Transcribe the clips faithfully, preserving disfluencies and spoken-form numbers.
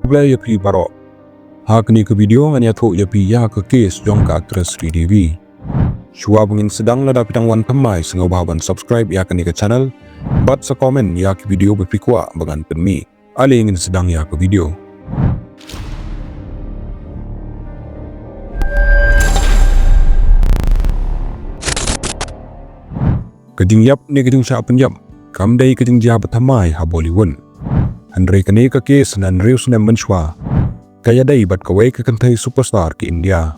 Khublei ïa phi baroh. Ha kane ka video ngan ïathuh ïa phi ïa ka case jong ka actress Sridevi. Shuwa ba ngin sdang, lada phi dang wan thymmai sngewbha ban subscribe ïa kane ka channel bad sa comment ïa ki video ba phi kwah ba ngan pynmih. Ale ngin sdang ïa ka video. Ka jingïap ne ka jingshah pynïap kam dei ka jingjia ba thymmai ha Bollywood. Hynrei kane ka case hynriew snem mynshuwa ka ïadei bad kawei ka kynthei superstar ka India,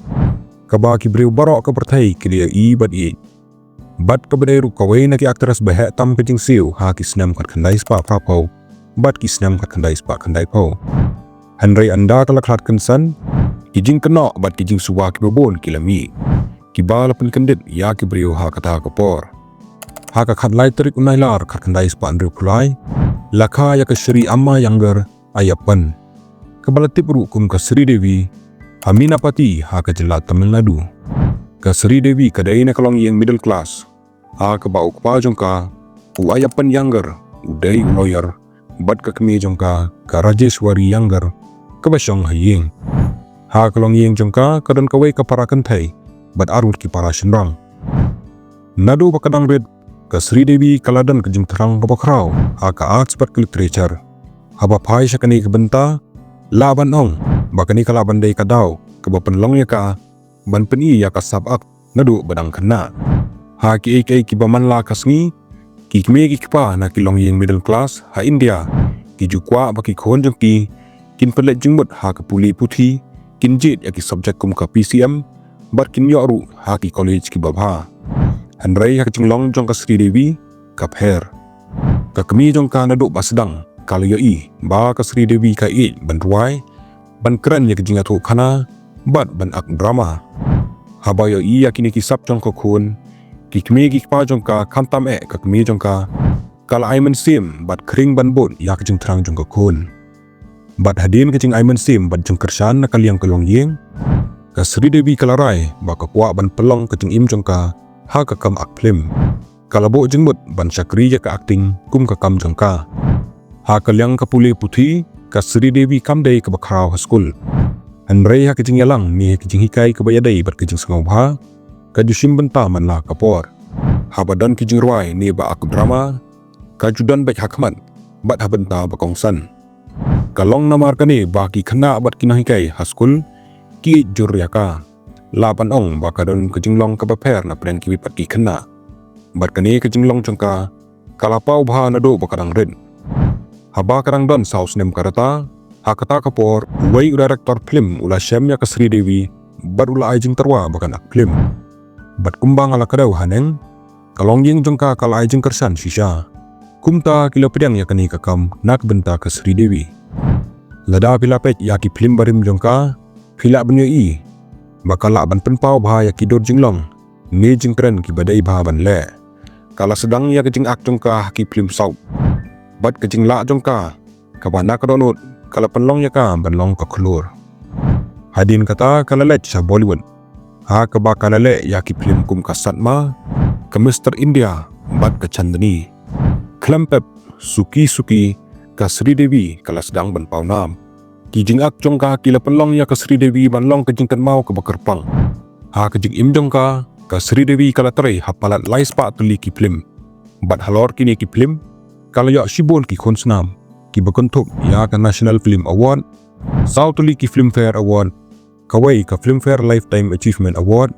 kaba ki briew baroh ka pyrthei ki la ïohi bad ïeit. Bad kaba dei ruh kawei na ki actress ba heh tam ka jingsiew ha ki snem khatkhyndai spah phraphew bad ki snem khatkhyndai spah khyndaiphew. Hynrei ynda ka la khlad kynsan, ki jingkynnoh bad ki jingsuba kiba bun ki la mih, kiba la pynkyndit ïa ki briew ha kata ka por. Ha ka khatlai tarik u Nailar khatkhyndai spah hynriewphew lai, la kha ïa ka Sri Amma Iyengar Ayyappan, kaba la tip ruh kum ka Sridevi, ha Minapati ha ka jylla Tamil Nadu. Ka Sridevi ka dei na ka longïing middle class, ha kaba u kpa jong ka, u Ayyappan Iyengar, u dei u lawyer, bad ka kmie jong ka, ka Rajeshwari Iyengar, kaba shong ha ïing. Ha ka longïing jong ka ka don kawei ka para kynthei bad arngut ki para shynrang. Naduh ba ka dang rit, ka Sridevi ka la don ka jingthrang kaba khraw ha ka arts bad ka literature. Haba phai sha kane ka bynta, lah ban ong ba kane ka lah ban dei ka daw kaba pynlong ïa ka ban pyni ïa ka sap act naduh ba dang khynnah. Ha kiei kiei kiba man la ka sngi, ki kmie ki kpa na ki longïing middle class ha India ki ju kwah ba ki khun jong ki kin pynleit jingmut ha ka pule puthi, kin jied ïa ki subject kum ka P C M, bad kin ïoh ruh ha ki college kiba bha. Hynrei ha ka jinglong jong ka Sridevi ka pher. Ka kmie jong ka naduh ba sdang ka la ïohi ba ka Sridevi ka ïeit ban rwai, ban kren ïa ka jingïathuhkhana bad ban act drama. Haba ïohi ïa kine ki sap jong ka khun, ki kmie ki kpa jong ka, khamtam eh ka kmie jong ka, ka la ai mynsiem bad khring ban bud ïa ka jingthrang jong ka khun. Bad hadien ka jingai mynsiem bad jingkyrshan na ka liang ka longïing, ka Sridevi ka la rai ba ka kwah ban pynlong ka jingim jong ka ha ka kam act film. Ka la buh jingmut ban shakri ïa ka acting kum ka kam jong ka. Ha ka liang ka pule puthi, ka Sridevi kam dei kaba khraw ha skul. Hynrei ha ka jingïalang ne ha ka jinghikai kaba ïadei bad ka jingsngewbha, ka ju shim bynta man la ka por. Haba don ki jingrwai ne ba act drama, ka ju don beit ha khmat bad ha bynta ba kongsan. Ka long namar kane ba ki khynnah bad ki nonghikai ha skul ki ïeit jur ïa ka. Lah ban ong ba ka don ka jinglong kaba pher na pdeng kiwei pat ki khynnah. Bad kane ka jinglong jong ka, ka la paw bha naduh ba ka dang rit. Haba ka dang don saw snem ka rta, ha kata ka por, uwei u director film u la shem ïa ka Sridevi bad u la ai jingtyrwa ba kan act film. Bad kumba nga la kdew haneng, ka longïing jong ka ka la ai jingkyrshan shisha. Kumta ki la pdiang ïa kane ka kam na ka bynta ka Sridevi. Lada phi la peit ïa ki film barim jong ka, phi lah ban ïohi ba ka lah ban pynpaw bha ïa ki dur jinglong ne jingkren kiba dei bha ban leh. Ka la sdang ïa ka jing-act jong ka ha ki film South. Bad ka jinglah jong ka kaba na ka dohnud ka la pynlong ïa ka ban long ka khlur. Hadien kata ka la leit sha Bollywood, ha kaba ka la leh ïa ki film kum ka Sadma, ka Mister India bad ka Chandni. Khlem pep, suki suki, ka Sridevi ka la sdang ban paw nam. Ki jing-act jong ka ki la pynlong ïa ka Sridevi ban long ka jingkynmaw kaba kyrpang. Ha ka jingim jong ka, ka Sridevi ka la trei ha palat lai spah tylli ki film. Bad halor kine ki film, ka la ïoh shibun ki khun snam kiba kynthup ïa ka National Film Award, saw tylli ki Filmfare Award, kawei ka Filmfare Lifetime Achievement Award,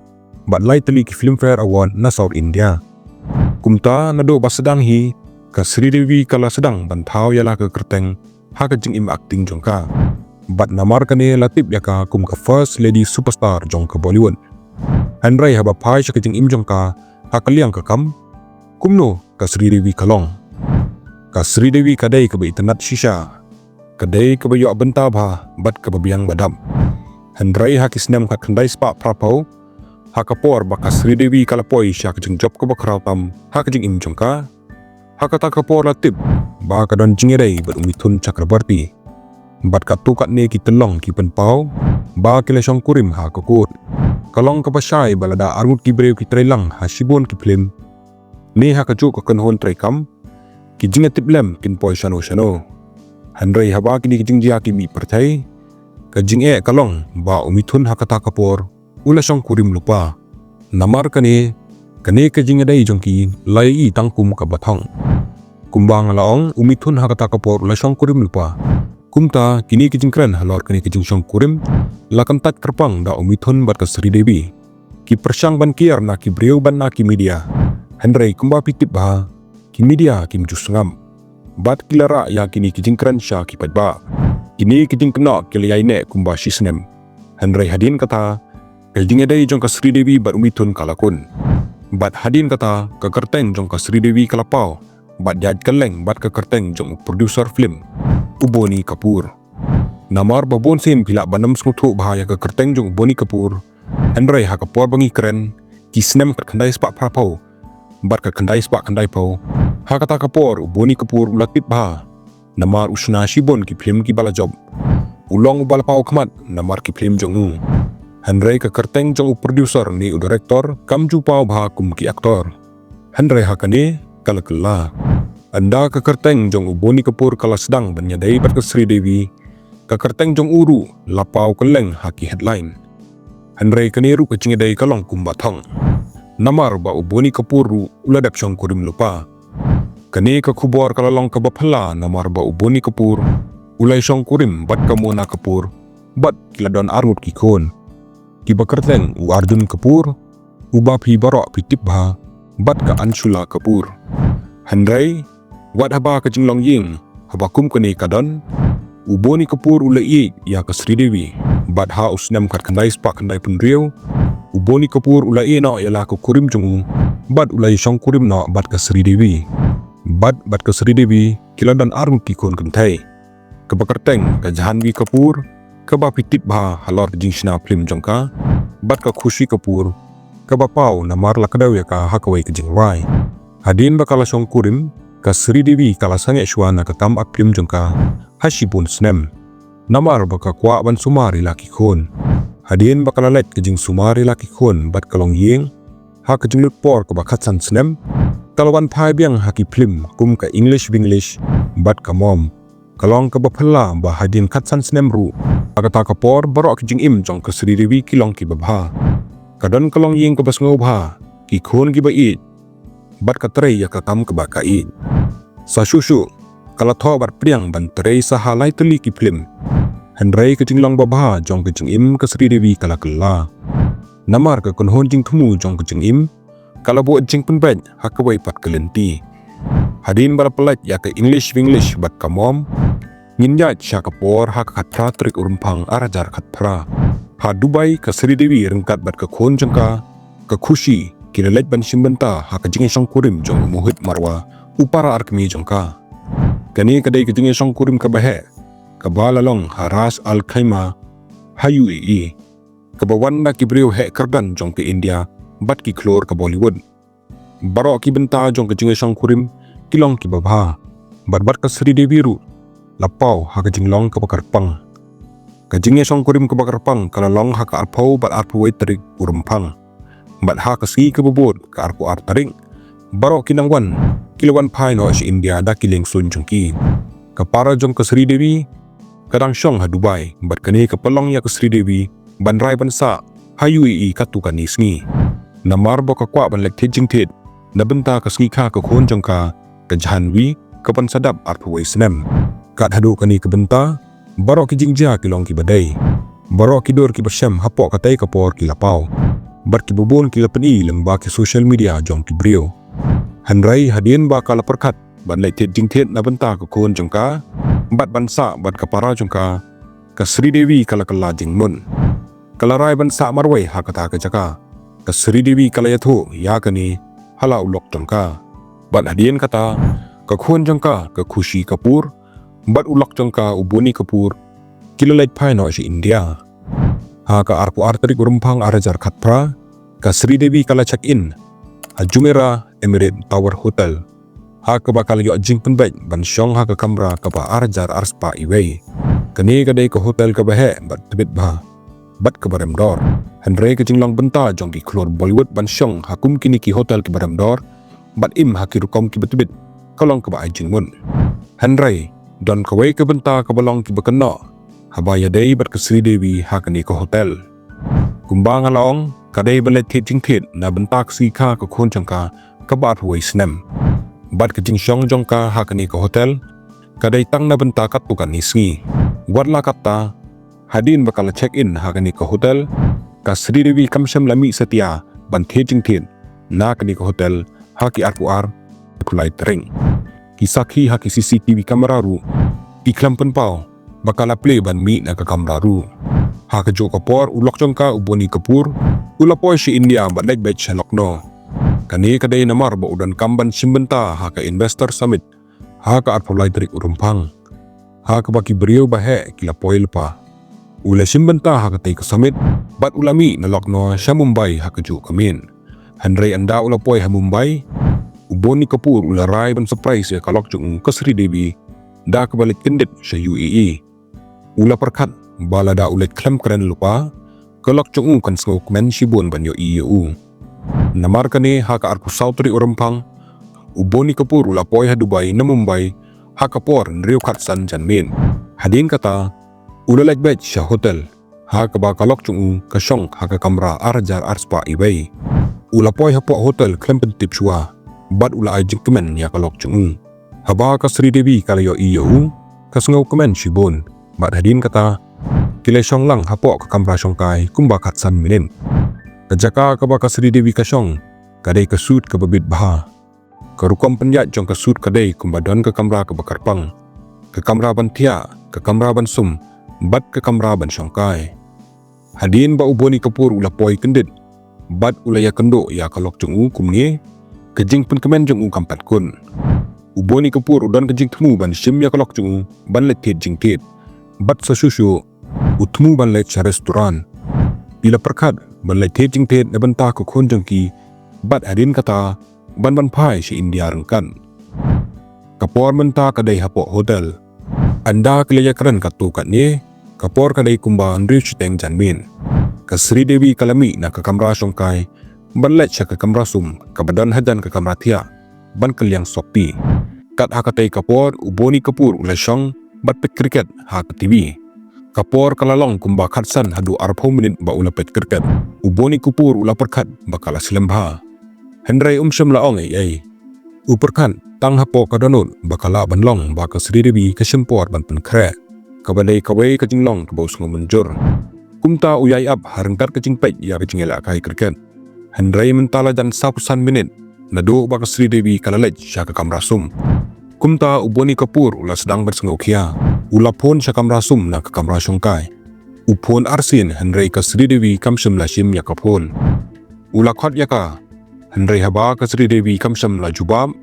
bad lai tylli ki Filmfare Award na South India. Kumta naduh ba sdang hi, ka Sridevi ka la sdang ban thaw ïa la ka kyrteng ha ka jingim acting jong ka. Bad namar kane la tip ïa ka kum ka first lady superstar jong ka Bollywood. Hynrei haba phai sha ka jingim jong ka ha ka liang ka kam, kumno ka Sridevi ka long? Ka Sridevi ka dei kaba itynnad shisha. Ka dei kaba ïoh bynta bha bad kaba biang ba dap. Hynrei ha ki snem khatkhyndai spah phraphew, ha ka por ba ka Sridevi ka la poi sha ka jingjop kaba khraw tam ha ka jingim jong ka, ha kata ka por la tip ba ka don jingïadei bad u Mithun Chakraborty. Bad katto katne ki tyllong ki pynpaw ba ki la shongkurim ha ka kut. Ka long kaba shai ba lada arngut ki briew ki trei lang ha shibun ki film, ne ha kajuh ka kynhun treikam, ki jingïatiplem kin poi shano shano. Hynrei haba kine ki jingjia ki mih pyrthei, ka jingeh ka long ba u Mithun ha kata ka por u la shongkurim lypa. Namar kane, kane ka jingïadei jong ki la ïohi tang kum kaba thong. Kumba nga la ong, u Mithun ha kata ka por u la shongkurim lypa. Kumta kine ki jingkren halor kane ka jingshongkurim la kyntait kyrpang da u Mithun bad ka Sridevi. Ki pyrshang ban kiar na ki briew bad na ki media. Hynrei kumba phi tip bha, ki media kim ju sngap. Bad ki la rah ïa kine ki jingkren sha ki paidbah. Kine ki jingkynnoh ki la ïaineh kumba shisnem. Hynrei hadien kata, ka jingïadei jong ka Sridevi bad u Mithun ka la kut. Bad hadien kata, ka kyrteng jong ka Sridevi ka la paw. Bad ïaid kylleng bad ka kyrteng jong u producer film, u Boney Kapoor. Namar ba bun sien phi lah ban ym sngewthuh bha ïa ka kyrteng jong u Boney Kapoor. Hynrei ha ka por ba ngi kren, ki snem khatkhyndai spah phraphew bad ka khyndai spah khyndaiphew. Ha kata ka por u Boney Kapoor u la tip bha. Namar u shna shibun ki film kiba la jop. U long uba la paw khmat namar ki film jong u. Hynrei ka kyrteng jong u producer ne u director kam ju paw bha kum ki actor. Hynrei ha kane ka la kylla. Ynda ka kyrteng jong u Boney Kapoor ka la sdang ban ïadei bad ka Sridevi, ka kyrteng jong u ruh la paw kylleng ha ki headline. Hynrei kane ruh ka jingïadei ka long kumba thong. Namar ba u Boney Kapoor ruh u la dep shongkurim lypa. Kane ka khubor ka la long kaba phylla namar ba u Boney Kapoor u la ïashongkurim bad ka Mona Kapoor bad ki la don arngut ki khun. Kiba kyrteng u Arjun Kapoor, uba phi baroh phi tip bha, bad ka Anshula Kapoor. Hynrei wat haba ka jinglong ïing haba kum kane ka don, u Boney Kapoor u la ïeit ïa ka Sridevi. Bad ha u snem khatkhyndai spah khyndaiphew hynriew, u Boney Kapoor u la ïehnoh ïa la ka kurim jong u, bad u la ïashongkurim noh bad ka Sridevi. Bad bad ka Sridevi ki la don arngut ki khun kynthei. Kaba kyrteng ka Jhanvi Kapoor, kaba phi tip bha halor ka jingshna film jong ka, bad ka Khushi Kapoor, kaba paw namar la kdew ïa ka ha kawei ka jingrwai. Hadien ba ka la shongkurim, ka Sridevi ka la sangeh shuwa na ka kam act film jong ka ha shibun snem. Namar ba ka kwah ban sumar ïa la ki khun. Hadien ba ka la leit ka jingsumar ïa la ki khun bad ka long ïing, ha ka jinglut por kaba khatsan snem, ka la wan phai biang ha ki film kum ka English Vinglish bad ka Mom. Ka long kaba phylla ba hadien khatsan snem ruh, ha kata ka por baroh ki jingim jong ka Sridevi ki long kiba bha. Ka don ka long ïing kaba sngewbha, ki khun kiba ïeit, bad ka trei ïa ka kam kaba ka ïeit. Sa shuh shuh, ka la thoh bad pdiang ban trei sa ha lai tylli ki film. Hynrei ka jinglong babha jong ka jingim ka Sridevi ka la kylla. Namar ka kynhun jingthmu jong ka jingim ka la buh jingpynbeit ha kawei pat ka lynti. Hadien ba la pyllait ïa ka English Vinglish bad ka Mom, ngin ïaid sha ka por ha ka khatphra tarik u Rymphang ar hajar khatphra. Ha Dubai ka Sridevi ryngkat bad ka khun jong ka, ka Khushi, ki la leit ban shim bynta ha ka jingïashongkurim jong u Mohit Marwah, u para arkmie jong ka. Kane ka dei ka jingïashongkurim kaba heh, kaba la long ha Ras Al Khaimah, ha U A E, kaba wan na ki briew heh kyrdan jong ka India bad ki khlur ka Bollywood. Baroh ki bynta jong ka jingïashongkurim ki long kiba bha. Bad bad ka Sridevi ruh la paw ha ka jinglong kaba kyrpang. Ka jingïashongkurim kaba kyrpang ka la long ha ka arphew bad arphew wei tarik u Rymphang. Bad ha ka sngi kaba bud ka arphew ar tarik, baroh ki nongwan ki la wan phai noh sha India da ki liengsuiñ jong ki. Ka para jong ka Sridevi ka dang shong ha Dubai, bad kane ka pynlong ïa ka Sridevi ban rai ban sah ha U A E katto katne sngi. Namar ba ka kwah ban leit thied jingthied na bynta ka sngi kha ka khun jong ka, ka Jhanvi, kaban sa dap arphew wei snem. Kat haduh kane ka bynta, baroh ki jingjia ki long kiba dei. Baroh ki dur kiba shem hapoh katei ka por ki la paw. Bad kiba bun ki la pyni lyngba ki social media jong ki briew. Hynrei hadien ba ka la pyrkhat ban leit thied jingthied na bynta ka khun jong ka, bad ban sah bad ka para jong ka, ka Sridevi ka la kylla jingmut. Ka la rai ban sah marwei ha kata ka jaka. Ka Sridevi ka la ïathuh ïa kane ha la u lok jong ka. Bad hadien kata, ka khun jong ka, ka Khushi Kapoor, bad u lok jong ka u Boney Kapoor, ki la leit phai noh sha India. Ha ka arphew ar tarik u Rymphang ar hajar khatphra, ka Sridevi ka la check in ha Jumeirah Emirates Tower Hotel, ha kaba ka la ïoh jingpynbeit ban shong ha ka kamra kaba ar hajar ar spah iwei. Kane ka dei ka hotel kaba heh bad tbit bha, bad kaba rem dor. Hynrei ka jinglong bynta jong ki khlur Bollywood ban shong ha kum kine ki hotel kiba rem dor bad im ha ki rukom kiba tbit ka long kaba ai jingmut. Hynrei Don kawei ka bynta kaba long kiba kynnoh haba ïadei bad ka Sridevi ha kane ka hotel. Kumba nga la ong, ka dei ban leit thied jingthied na bynta ka sngi kha ka khun jong ka kaba arphew wei snem. Bad ka jingshong jong ka ha kane ka hotel ka dei tang na bynta katto katne sngi. Wat la katta, hadien ba ka la check in ha kane ka hotel, ka Sridevi kam shym la mih satia ban thied jingthied na kane ka hotel ha ki arphew ar, arphew lai tarik. Ki sakhi ha ki C C T V camera ruh ki khlem pynpaw ba ka la plie ban mih na ka kamra ruh. Ha kajuh ka por u lok jong ka u Boney Kapoor u la poi sha India bad leit beit sha Lucknow. Kane ka dei namar ba u donkam ban shim bynta ha ka Investor Summit ha ka arphew lai tarik u Rymphang, ha kaba ki briew ba heh ki la poi lypa. U la shim bynta ha katei ka summit bad u la mih na Lucknow sha Mumbai ha kajuh ka miet. Hynrei ynda u la poi ha Mumbai, u Boney Kapoor u la rai ban surprise ïa ka lok jong u ka Sridevi da kaba leit kyndit sha U A E. U la pyrkhat ba lada u leit khlem kren lypa, ka lok jong u kan sngewkmen shibun ban ïohi ïa u. Namar kane, ha ka arphew saw tarik u Rymphang, u Boney Kapoor u la poi ha Dubai na Mumbai ha ka por hynriew khatsan janmiet. Hadien kata, u la leit beit sha hotel ha kaba ka lok jong u ka shong ha ka kamra ar hajar ar spah iwei. U la poi hapoh hotel khlem pyntip shuwa bad u la ai jingkmen ïa ka lok jong u. Haba ka Sridevi ka la ïohi ïa u, ka sngewkmen shibun. Bad hadien kata, ki la shong lang hapoh ka kamra shongkai kumba khatsan minit. Ka jaka kaba ka Sridevi ka shong ka dei ka suit kaba bit bha. Ka rukom pynïaid jong ka suit ka dei kumba don ka kamra kaba kyrpang, ka kamra ban thiah, ka kamra ban sum bad ka kamra ban shongkai. Hadien ba u Boney Kapoor u la poi kyndit bad u la ïakynduh ïa ka lok jong u kumne, ka jingpynkmen jong u kam pat kut. U Boney Kapoor u don ka jingthmu ban shim ïa ka lok jong u ban leit thied jingthied. Bad sa shuh shuh u thmu ban leit sha restaurant. Ki la pyrkhat ban leit thied jingthied na bynta ka khun jong ki bad hadien kata ban wan phai sha India ryngkat. Ka por mynta ka dei hapoh hotel. Ynda ki la ïakren katto katne, ka por ka dei kumba hynriew shiteng janmiet. Ka Sridevi ka la mih na ka kamra shongkai ban leit sha ka kamra sum kaba don hajan ka kamra thiah ban kylliang sopti. Kat ha katei ka por u Boney Kapoor u la shong bad peit cricket ha ka T V. Ka por ka la long kumba khatsan haduh arphew minit ba u la peit cricket. U Boney Kapoor u la pyrkhat ba ka la slem bha. Hynrei um shym la ong ei ei. U pyrkhat tang hapoh ka dohnud ba ka lah ban long ba ka Sridevi ka shim por ban pynkhreh, kaba dei kawei ka jinglong kaba u sngew mynjur. Kumta u ïai ap ha ryngkat ka jingpeit ïa ka jingïalehkai cricket. Hynrei mynta la jan sawphew san minit naduh ba ka Sridevi ka la leit sha ka kamra sum. Kumta u Boney Kapoor u la sdang ban sngewkhia. U la phone sha kamra sum na ka kamra shongkai. U phone arsien hynrei ka Sridevi kam shym la shim ïa ka phone. U la khot ïa ka, hynrei haba ka Sridevi kam shym la jubab,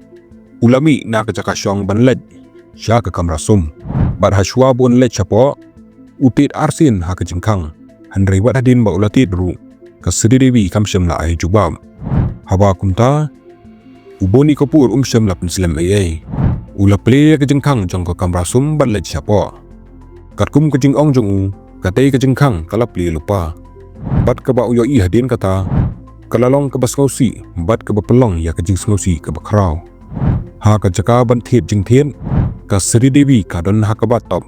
u la mih na ka jaka shong ban leit sha ka kamra sum. Bad hashwa ba un leit shapoh, u tied arsien ha ka jingkhang. Hynrei wat hadien ba u la tied ruh, ka Sridevi kam shym la ai jubab. Haba kumta, u Boney Kapoor um shym la pynslem ei ei. U la plie ïa ka jingkhang jong ka kamra sum bad leit shapoh. Katkum ka jingong jong u, katei ka jingkhang ka la plie lypa. Bad kaba u ïohi hadien kata, ka la long kaba sngewsih bad kaba pynlong ïa ka jingsngewsih kaba khraw. Ha ka jaka ban thied jingthied, ka Sridevi ka don ha ka bathtub.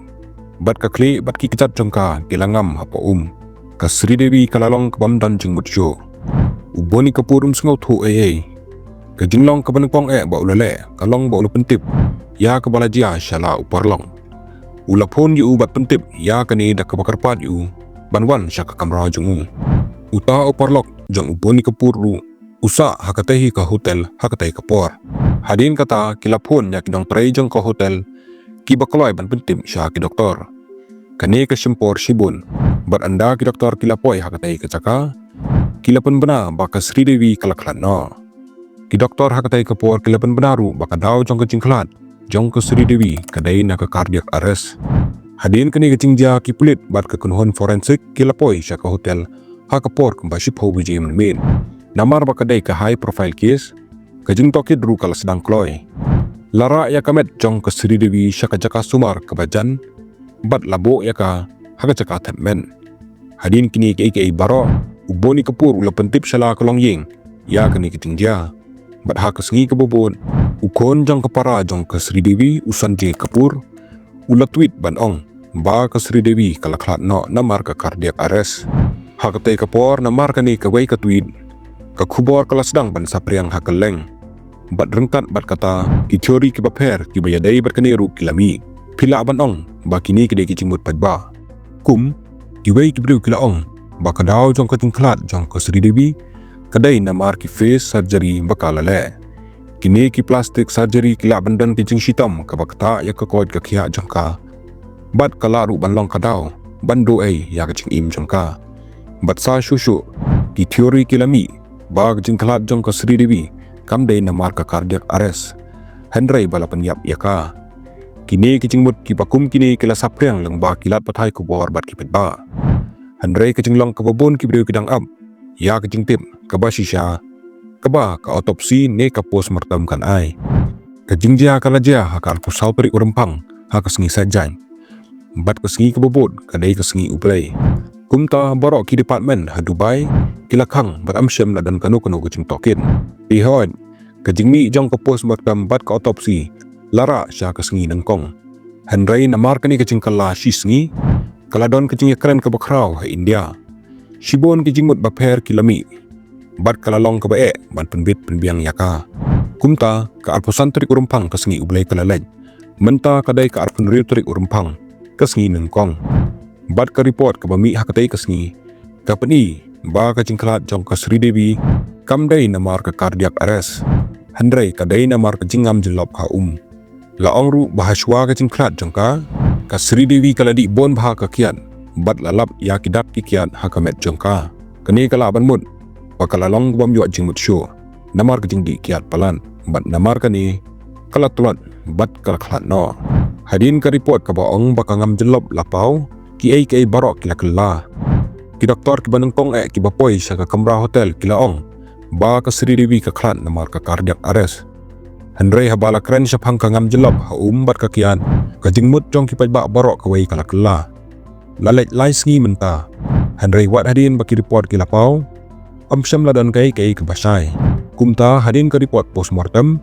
Bad ka khlieh bad ki kjat jong ka ki la ngam hapoh um. Ka Sridevi ka la long kabym don jingmut shuh. U Boney Kapoor um sngewthuh ei ei. Ka jinglong kaba nyngkong eh ba u la leh ka long ba u la pyntip ïa kaba la jia sha la u paralok. U la phone ïa u bad pyntip ïa kane da kaba kyrpad ïa u ban wan sha ka kamra jong u. Uta u paralok jong u Boney Kapoor ruh u sah ha katei hi ka hotel ha katei ka por. Hadien kata ki la phone ïa ki nongtrei jong ka hotel kiba kloi ban pyntip sha ki doktor. Kane ka shim por shibun. Bad ynda ki doktor ki la poi ha katei ka jaka, ki la pynbna ba ka Sridevi ka la khlad noh. Ki doktor ha katei ka por ki la pynbna ruh ba ka daw jong ka jingkhlad jong ka Sridevi ka dei na ka cardiac arrest. Hadien kane ka jingjia ki pulit bad ka kynhun forensic ki la poi sha ka hotel ha ka por kumba shiphew baje mynmiet. Namar ba ka dei ka high profile case, ka jingtohkit ruh ka la sdang kloi. La rah ïa ka met jong ka Sridevi sha ka jaka sumar kaba jan bad la buh ïa ka ha ka jaka thep met. Hadien kine kiei kiei baroh, u Boney Kapoor u la pyntip sha la ka longïing ïa kane ka jingjia. Bad ha ka sngi kaba bud, u khun jong ka para jong ka Sridevi, u Sanjay Kapoor, u la tweet ban ong ba ka Sridevi ka la khlad noh namar ka cardiac arrest. Ha katei ka por, namar kane kawei ka tweet, ka khubor ka la sdang ban saphriang ha kylleng. Bad ryngkat bad kata, ki theory kiba pher kiba ïadei bad kane ruh ki la mih. Phi lah ban ong ba kine ki dei ki jingmut paidbah. Kum, kiwei ki briew ki la ong ba ka daw jong ka jingkhlad jong ka Sridevi ka dei namar ki face surgery ba ka la leh. Kine ki plastic surgery ki lah ban don ki jingshitom kaba ktah ïa ka koit ka khiah jong ka. Bad ka lah ruh ban long ka daw ban duh ei ïa ka jingim jong ka. Bad sa shuh shuh, ki theory ki la mih ba ka jingkhlad jong ka Sridevi kam dei namar ka cardiac arrest, hynrei ba la pynïap ïa ka. Kine ki jingmut kiba kum kine ki la saphriang lyngba ki lad pathai khubor bad ki paidbah. Hynrei ka jinglong kaba bun ki briew ki dang ap ïa ka jingtip kaba shisha, kaba ka autopsy ne ka postmortem kan ai. Ka jingjia ka la jia ha ka arphew saw tarik u Rymphang ha ka sngi Saitjaiñ. Bad ka sngi kaba bud ka dei ka sngi U Blei. Kumta baroh ki department ha Dubai ki la khang bad ym shym la don kano kano ka jingtohkit. Te hooid, ka jingmih jong ka postmortem bad ka autopsy la rah sha ka sngi nyngkong. Hynrei namar kane ka jingkylla shi sngi, ka la don ka jingïakren kaba khraw ha India. Shibun ki jingmut bapher ki la mih bad ka la long kaba eh ban pynbit pynbiang ïa ka. Kumta, ka arphew san tarik u Rymphang ka sngi U Blei ka la leit. Mynta ka dei ka arphew hynriew tarik u Rymphang ka sngi nyngkong. Bad ka report kaba mih ha katei ka sngi ka pyni ba ka jingkhlad jong ka Sridevi kam dei namar ka cardiac arrest, hynrei ka dei namar ka jingngam jyllop ha um. La ong ruh ba hashwa ka jingkhlad jong ka, ka Sridevi ka la dih bun bha ka kiad bad la lap ïa ki dak ki kiad ha ka met jong ka. Kane ka lah ban mut ba ka la long ka bym ïoh jingmut shuh namar ka jingdih kiad palat, bad namar kane ka la tlot bad ka la khlad noh. Hadien ka report kaba ong ba ka ngam jyllop la paw, kiei kiei baroh ki la kylla. Ki doktor kiba nyngkong eh kiba poi sha ka kamra hotel ki la ong ba ka Sridevi ka khlad namar ka cardiac arrest. Hynrei haba la kren shaphang ka ngam jyllop ha um bad ka kiad, ka jingmut jong ki paidbah baroh kawei ka la kylla. La leit lai sngi mynta, hynrei wat hadien ba ki report ki la paw, ym shym la don kaei kaei kaba shai. Kumta hadien ka report postmortem,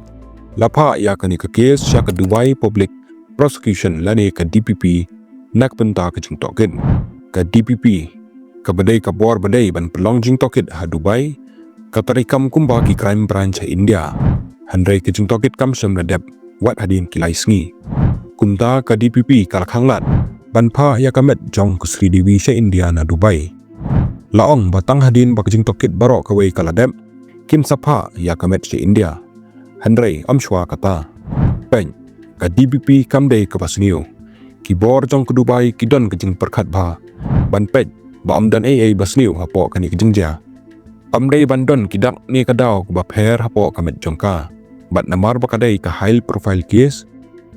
la phah ïa kane ka case sha ka Dubai Public Prosecution lane ka D P P na ka bynta ka jingtohkit. Ka D P P, kaba dei ka bor ba dei ban pynlong jingtohkit ha Dubai, ka treikam kumba ki crime branch ha India. Hynrei ka jingtohkit kam shym la dep wat hadien ki lai sngi. Kumta ka D P P ka la khang lad ban phah ïa ka met jong ka Sridevi sha India na Dubai. La ong ba tang hadien ba ka jingtohkit baroh kawei ka la dep, kin sa phah ïa ka met sha India. Hynrei ym shuwa kata. Peit, ka D P P kam dei kaba sniew. Ki bor jong ka Dubai ki don ka jingpyrkhat bha ban peit ba ym don ei ei ba sniew hapoh kane ka jingjia. Ym dei ban don ki dak ne ka daw kaba pher hapoh ka met jong ka. Bad namar ba ka dei ka high profile case,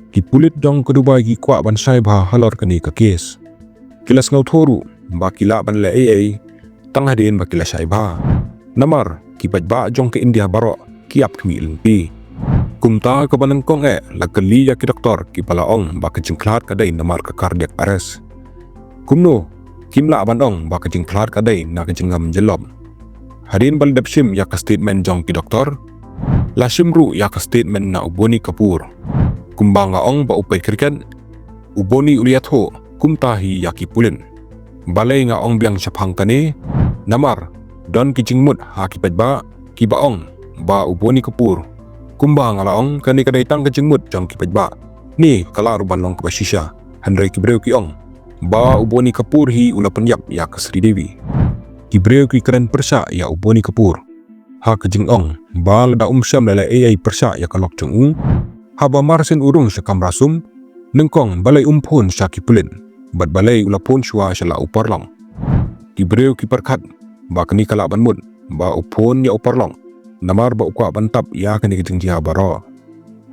ki pulit jong ka Dubai ki kwah ban shai bha halor kane ka case. Ki la sngewthuh ruh ba ki lah ban leh ei ei tang hadien ba ki la shai bha. Namar ki paidbah jong ka India baroh ki ap khmih lynti. Kumta kaba nyngkong eh la kylli ïa ki doktor kiba la ong ba ka jingkhlad ka dei namar ka cardiac arrest. Kumno kim lah ban ong ba ka jingkhlad ka dei na ka jingngam jyllop? Hadien ba la dep shim ïa ka statement jong ki doktor, la shim ruh ïa ka statement na u Boney Kapoor. Kumba nga ong ba u peit cricket, u Boney u la ïathuh kumta hi ïa ki pulit. Balei nga ong biang shaphang kane? Namar don ki jingmut ha ki paidbah kiba ong ba u Boney Kapoor, kumba nga la ong, kane ka dei tang ka jingmut jong ki paidbah, ne ka lah ruh ban long kaba shisha. Hynrei ki briew ki ong ba u Boney Kapoor hi u la pynïap ïa ka Sridevi. Ki briew ki kren pyrshah ïa u Boney Kapoor ha ka jingong ba lada um shym la leh ei ei pyrshah ïa ka lok jong u, haba marsien u rung sha kamra sum, nyngkong balei um phone sha ki pulit, bad balei u la phone shuwa sha la u paralok. Ki briew ki pyrkhat ba kane ka lah ban mut ba u phone ïa u paralok, namar ba u kwah ban tap ïa kane ka jingjia baroh.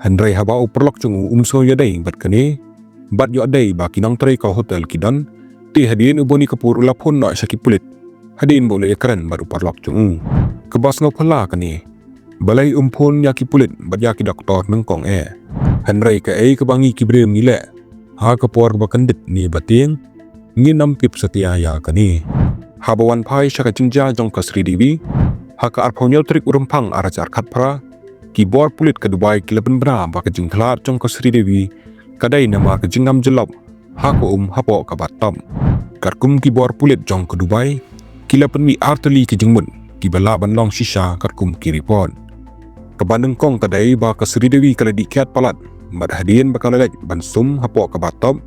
Hynrei haba u paralok jong u um sngew ïadei bad kane, bad ïoh dei ba ki nongtrei ka hotel ki don, te hadien u Boney Kapoor u la phone noh sha ki pulit hadien ba u la ïakren bad u paralok jong u. Kaba sngewphylla kane, balei um phone ïa ki pulit bad ïa ki doktor nyngkong eh? Hynrei kaei kaba ngi ki briew ngi leh ha ka por ba kyndit ne ba tieng, ngin ym tip satia ïa kane. Haba wan phai sha ka jingjia jong ka Sridevi ha ka arphew hynñiew tarik u Rymphang ar hajar khatphra, ki bor pulit ka Dubai ki la pynbna ba ka jingkhlad jong ka Sridevi ka dei namar ka jingngam jyllop ha ka um hapoh ka bathtub. Katkum ki bor pulit jong ka Dubai, ki la pynmih artylli ki jingmut kiba lah ban long shisha katkum ki report. Kaba nyngkong ka dei ba ka Sridevi ka la dih kiad palat, bad hadien ba ka la leit ban sum hapoh ka bathtub,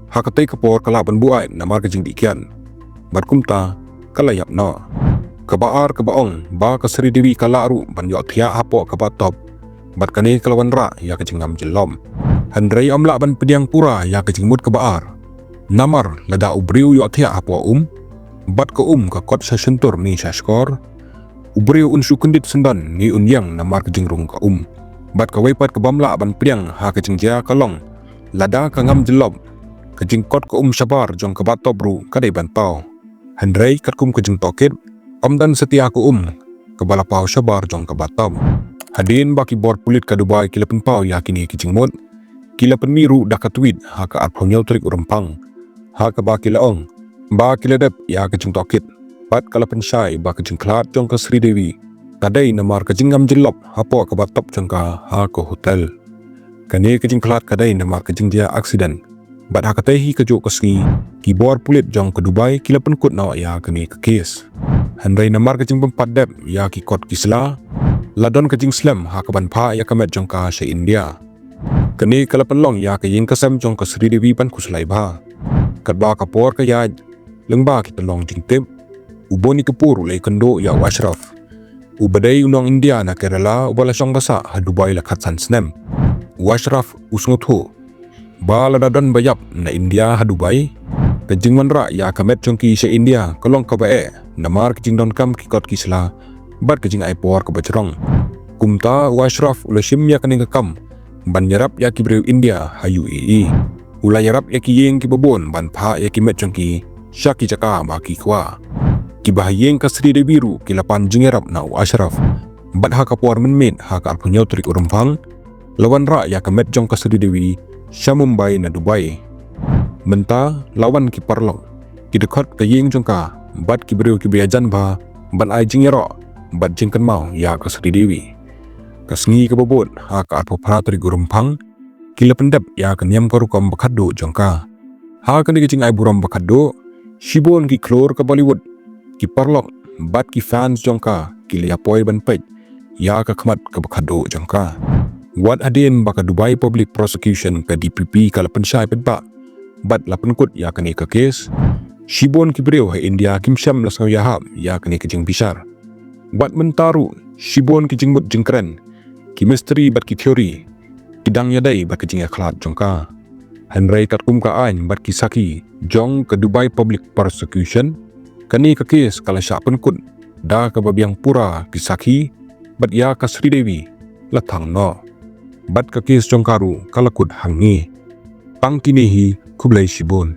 ha katei ka por ka lah ban buaid namar ka jingdih kiad. Bad kumta ka la ïap noh. Kaba ar kaba ong ba ka Sridevi ka lah ruh ban ïohthiah hapoh ka bathtub, bad kane ka la wanrah ïa ka jingngam jyllop. Hynrei ym lah ban pdiang pura ïa ka jingmut kaba ar. Namar lada u briew u ïohthiah hapoh um, bad ka um ka kot sha shyntur ne sha shkor, u briew un shu kyndit syndon ne un ïeng namar ka jingrung ka um. Bad kawei pat kaba ym lah ban pdiang ha ka jingjia ka long, lada ka ngam jyllop, ka jingkot ka um shabar jong ka bathtub ruh ka dei ban paw. Hynrei katkum ka jingtohkit, ym don satia ka um kaba la paw shabar jong ka bathtub. Hadien ba ki bor pulit ka Dubai ki la pynpaw ïa kine ki jingmut, ki la pynmih ruh da ka tweet ha ka arphew hynñiew tarik u Rymphang, ha kaba ki la ong ba ki la dep ïa ka jingtohkit, bad ka la pynshai ba ka jingkhlad jong ka Sridevi ka dei namar ka jingngam jyllop hapoh ka bathtub jong ka ha ka hotel. Kane ka jingkhlad ka dei namar ka jingjia accident. Bad ha katei hi kajuh ka sngi, ki bor pulit jong ka Dubai ki la pynkut noh ïa kane ka kes. Hynrei namar ka jingpynpat dep ïa ki kot ki sla, la don ka jingslem ha kaban phah ïa ka met jong ka sha India. Kane ka la pynlong ïa ka ïing ka sem jong ka Sridevi ban khuslai bha. Katba ka por ka ïaid, lyngba ki tyllong jingtip, u Boney Kapoor u la ïakynduh ïa u Ashraf, uba dei u nong India na Kerala uba la shong basa ha Dubai la khatsan snem. U Ashraf u sngewthuh ba lada don ba ïap na India ha Dubai, ka jingwanrah ïa ka met jong ki sha India ka long kaba eh namar ka jingdonkam ki kot ki sla bad ka jingai por kaba jrong. Kumta u Ashraf u la shim ïa kane ka kam ban ïarap ïa ki briew India ha U A E. U la ïarap ïa ki ïing kiba bun ban phah ïa ki met jong ki sha ki jaka ba ki kwah. Kiba ha ïing ka Sridevi ruh ki la pan jingïarap na u Ashraf. Bad ha ka por mynmiet ha ka arphew hynñiew tarik u Rymphang, la wanrah ïa ka met jong ka Sridevi sha Mumbai na Dubai. Mynta la wan ki paralok, ki dkhot ka ïing jong ka, bad ki briew kiba ïajan bha ban ai jingïaroh bad jingkynmaw ïa ka Sridevi. Ka sngi kaba bud ha ka arphew phra tarik u Rymphang, ki la pyndep ïa ka niam ka rukom ba khatduh jong ka. Ha kane ka jingai burom ba khatduh, shibun ki khlur ka Bollywood, ki paralok bad ki fans jong ka ki la ïa poi ban peit ïa ka khmat kaba khatduh jong ka. Wat hadien ba ka Dubai Public Prosecution, ka D P P, ka la pynshai paidbah bad la pynkut ïa kane ka kes, shibun ki briew ha India kim shym la sngew ïahap ïa kane ka jingbishar. Wat mynta ruh shibun ki jingmut jingkren, ki mystery bad ki theory ki dang ïadei bad ka jingïakhlad jong ka. Hynrei katkum ka aiñ bad ki sakhi jong ka Dubai Public Prosecution, kane ka kes ka la shah pynkut da kaba biang pura ki sakhi bad ïa ka Sridevi la thang noh. Bad ka kes jong ka ruh ka la kut hangne. Tang kine hi, khublei shibun.